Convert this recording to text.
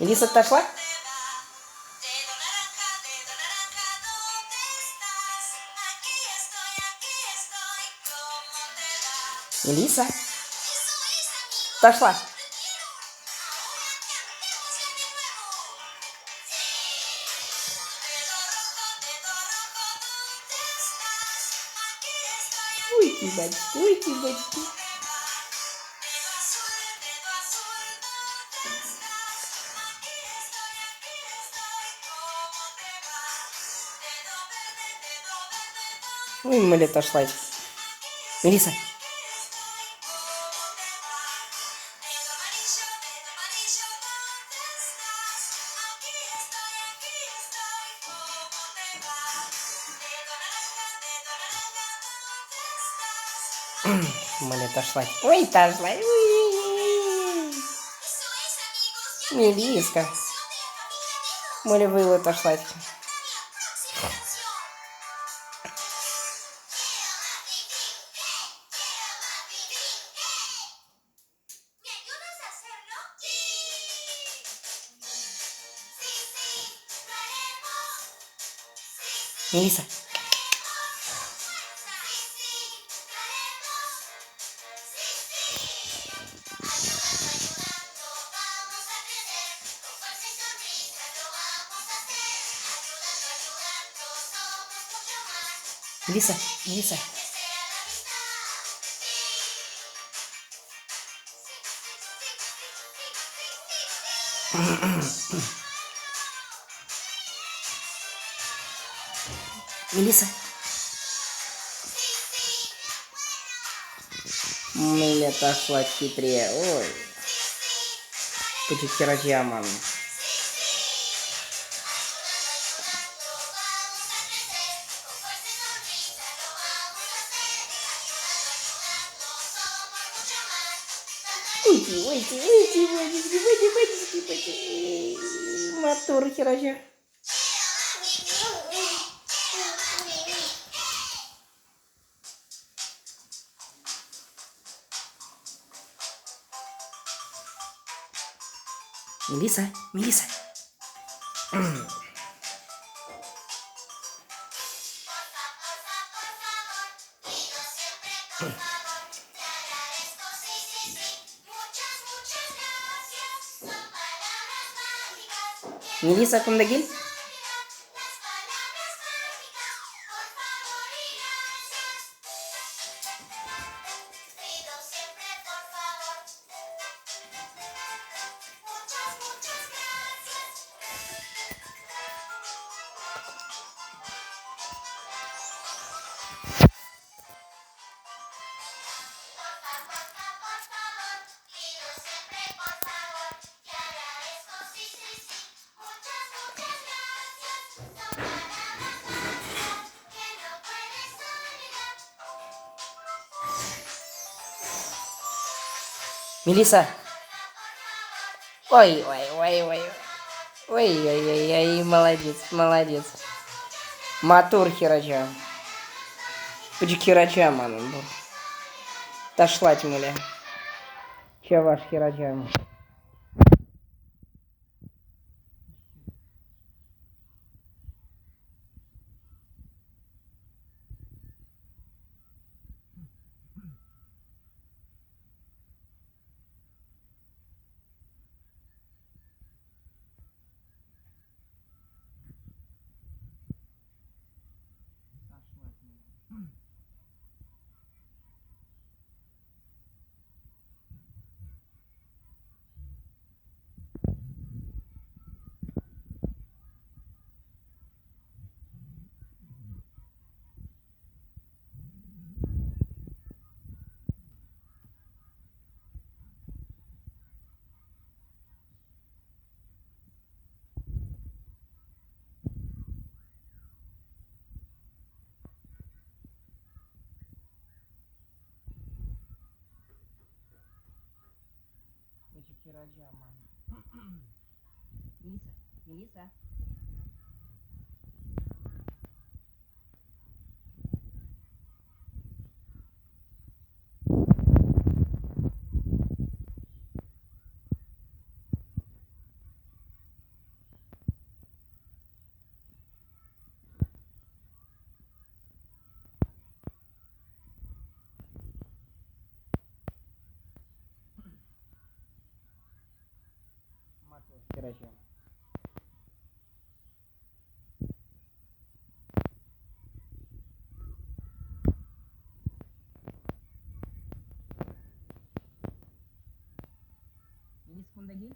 Мелисса ташла? Мелисса? Ташла. Уйти, батьки, уйти, батьки. Ой, мӗнле ташлать. Мелиса. Мӗнле ташлать. Ой, ташлать. Ой. Мелиска. Мӗнле вӑйлӑ ташлать. Мелиса. Мелиса, Мелиса. Мелиса. Мӗнле ташлать хитре. Ой. Пӗчӗк хӗрача ман. Уйди, уйди, уйди, уйди, уйди, уйди, уйди. Маттур хӗрача. Мелиса, Мелиса. Мелиса кунта кил. Мелиса. Ой, ой, ой, ой. Ой, ой, ой, ой, молодец, молодец. Маттур хӗрача. Пӗчӗк хӗрача манӑн пур. Ташлать мӗле. Чӑваш хӗрача. Пӗчӗк хӗрача ман. Мелиса, Мелиса. Хӗрача. Денис, кунта кил.